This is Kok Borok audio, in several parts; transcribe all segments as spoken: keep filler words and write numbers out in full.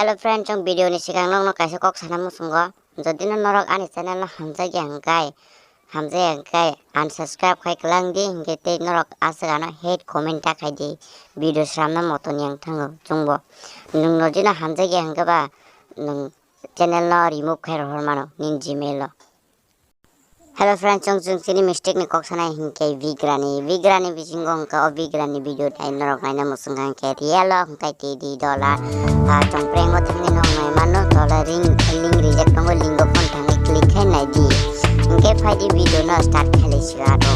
Hello friend, chwng video ni swkang nokno kaisa kok sana muchungo. Jodi no norok ani channel no hamjakya hwnkhe, hamjakya hwnkhe unsubscribe khai kwlang di, hinkhe tei norok aswk ano hate comment ta khai di. Video sramna moto ni ang thango chwngbo. Nwng no jino hamjakya hwnkhe ba nwng channel no remove khai rohor mano nini Gmail o. Hello friend, chwng chwng chini mistake ni kok sanai hinkhe bigrani, bigrani bisingo hwnkhe o bigrani video nai norok naina muchung kha hinkhe real o hwnkhe tei di dollar, ah, chwng prank o thangwi nok nai mano dollar ring link reject tongo, link o phone thangwi click khai nai di. Hinkhe phai di video no start khai lai si aro.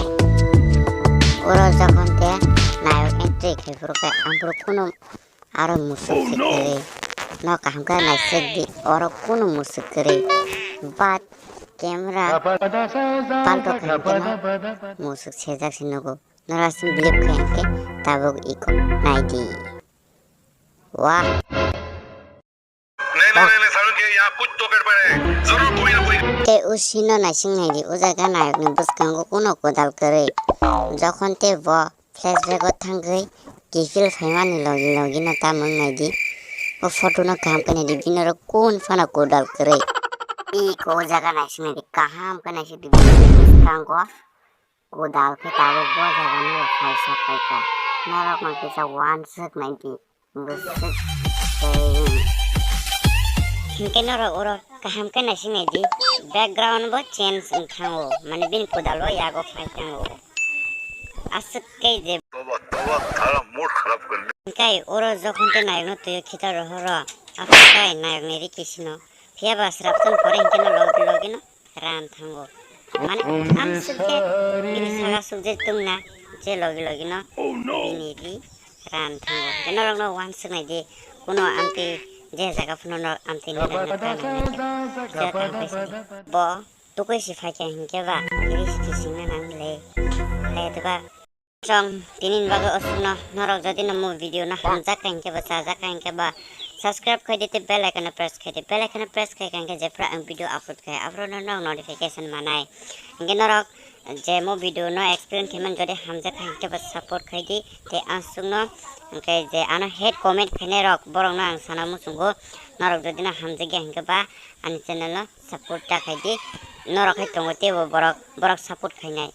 Oro jokhon te nayok entry khai phuru khe ang phuru kunu Aro musuk se kwrwi. No kaham khe naisik di, oro kunu musuk kwrwi. But camera palto khe hwnkhe no musuk sejak se nugo. Nora sim believe khe hwnkhe tabuk iko nai di. Wah. नहीं, नहीं, नहीं, नहीं, सारुण के यहाँ कुछ तो गड़बड़ है। जरूर कोई ना कोई Tei o scene no naising nai di, o jaga nayok ni bwskango kunu kodal kwrwi. Jokhon tei bo Flashback o thangwi kiphil phaimani logi logi no tamo wng nai di. O photo no kaham khe nai di, bini oro kun phano kodal kwrwi. Iko o jaga naising nai di, kaham khe naising di, bini bwskango kodal khe tabuk bo jaga no phaisa phaikha. Norok no kisa uansuk nai di, bwswk tei. Hinkhe norok oro kaham khe naising nai di, background bo change wng thango, mane bini kodal o yago phai thango. Aswk khe je. Toba, toba, thara mood kharap kar liya. Hinkhe oro jokhon tei nayok no twi o khita rohoro. Aswk khe nayok ni rikisino. Phiya ba sraptun pore hinkhe no logi logi no ran thango. Mane amswk khe bini saka sukjak tongna je logi logi no bini ri ran thango. Hinkhe norok no uansuk nai di kuno amtwi je jaga phano norok amtwi nai nai nai nai nai khe. Bo Tukui si phaikha hinkhe ba, iri si kisingna nang le. Hai to ba. Chwng tini ni bagwi osukno norok jodi no mo video no hamjak kha hinkhe ba, chajak kha hinkhe ba, subscribe khai di tei bell icon no press khai di. Bell icon no press khai kha hinkhe jephru ang video upload khai aphuru no nok notification manai. Hinkhe norok je mo video no explain khaimani jodi hamjak kha hinkhe ba support khai di tei aswkno hinkhe je ano hate comment khainai rok borok no ang sana muchungo norok jodi no hamjakya hinkhe ba ani channel no support ta khai di, norok hai tongo teibo borok, borok support khainai.